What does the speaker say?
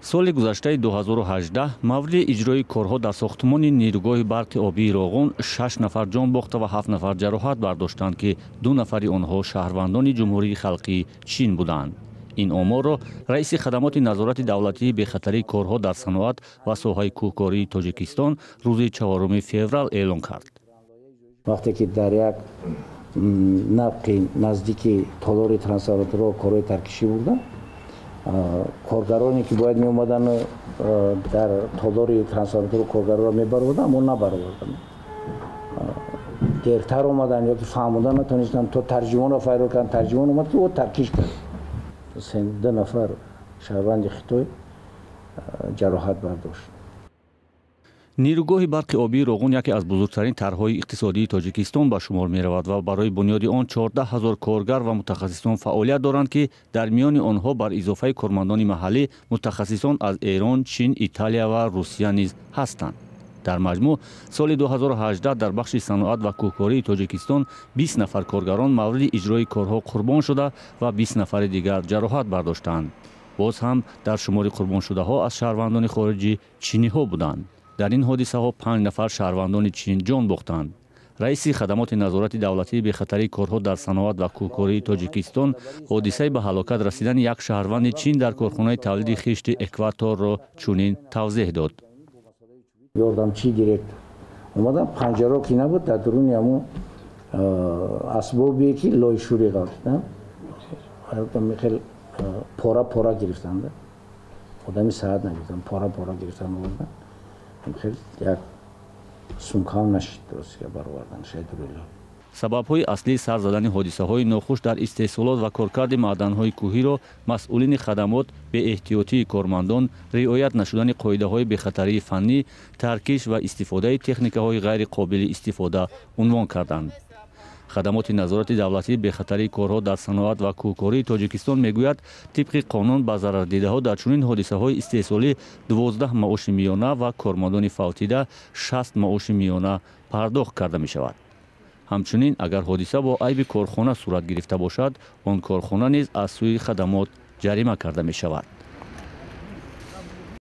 Соли гузаштаи 2018 мавриди иҷрои корҳо дар сохтмони нерӯгоҳи барқи обии Роғун шаш нафар ҷон бохта ва ҳафт нафар ҷароҳат бардоштанд, ки 2 нафари онҳо шаҳрвандони Ҷумҳурии Халқии Чин буданд. Ин оморро раиси хадамоти назорати давлатии бехатарии корҳо дар саноат ва соҳаи кӯҳкории Тоҷикистон рӯзи 4 феврал эълон кард. Вақте ки дар як навқи наздики толори трансформаторҳо корҳои таркишӣ бурданд, коргароне ки бояд меомаданд дар толори трансформаторҳо коргаронро мебароварданд, аммо набароварданд. Дертар омаданд ё ки фаҳмода натонистанд, то тарҷумонро файрод карданд. Тарҷумон омад, ки ӯ таркиш кард. 2 нафар шаҳрванди Хитой ҷароҳат бардошт. Нерӯгоҳи барқи обии Роғун яке аз бузургтарин тарҳҳои иқтисодии Тоҷикистон ба шумор меравад ва барои бунёди он 14 ҳазор коргар ва мутахассисон фаъолият доранд, ки дар миёни онҳо бар изофаи кормандони маҳаллӣ мутахассисон аз Эрон, Чин, Италия ва Русия низ ҳастанд. Дар маҷмӯъ соли 2018 дар бахши саноат ва кӯҳкории Тоҷикистон 20 нафар коргарон мавриди иҷрои корҳо қурбон шуда ва 20 нафари дигар ҷароҳат бардоштанд. Боз ҳам дар шумори қурбоншудаҳо аз шаҳрвандони хориҷӣ чиниҳо буданд. Дар ин ҳодисаҳо 5 нафар шаҳрвандони Чин ҷон бохтанд. Раиси хадамоти назорати давлатии бехатарии корҳо дар саноат ва кӯҳкории Тоҷикистон ҳодисаи ба ҳалокат расидани як шаҳрванди Чин дар корхонаи тавлиди хишти Экваторро чунин тавзеҳ дод. Ёрдамчии директор омадан, панҷаро ки набуд, дар дуруни ҳамун асбобе ки лойшӯрӣ ғалтидан, хел пора пора гирифтанд. Одами саат нагирифтанд, пора пора гирифтанд, овардан. Хел як сумкаам нашид, ростига баровардан шайдурилло. Сабабҳои аслии сар задани ҳодисаҳои нохуш дар истеҳсолот ва коркарди маъданҳои кӯҳиро масъулини хадамот беэҳтиётии кормандон, риоят нашудани қоидаҳои бехатарии фаннӣ, таркиш ва истифодаи техникаҳои ғайриқобили истифода унвон карданд. Хадамоти назорати давлатии бехатарии корҳо дар саноат ва кӯҳкории Тоҷикистон мегӯяд, тибқи қонун ба зарардидаҳо дар чунин ҳодисаҳои истеҳсолӣ 12 маоши миёна ва кормандони фавтида 60 маоши миёна пардохт карда мешавад. Ҳамчунин агар ҳодиса бо айби корхона сурат гирифта бошад, он корхона низ аз сӯи хадамот ҷарима карда мешавад.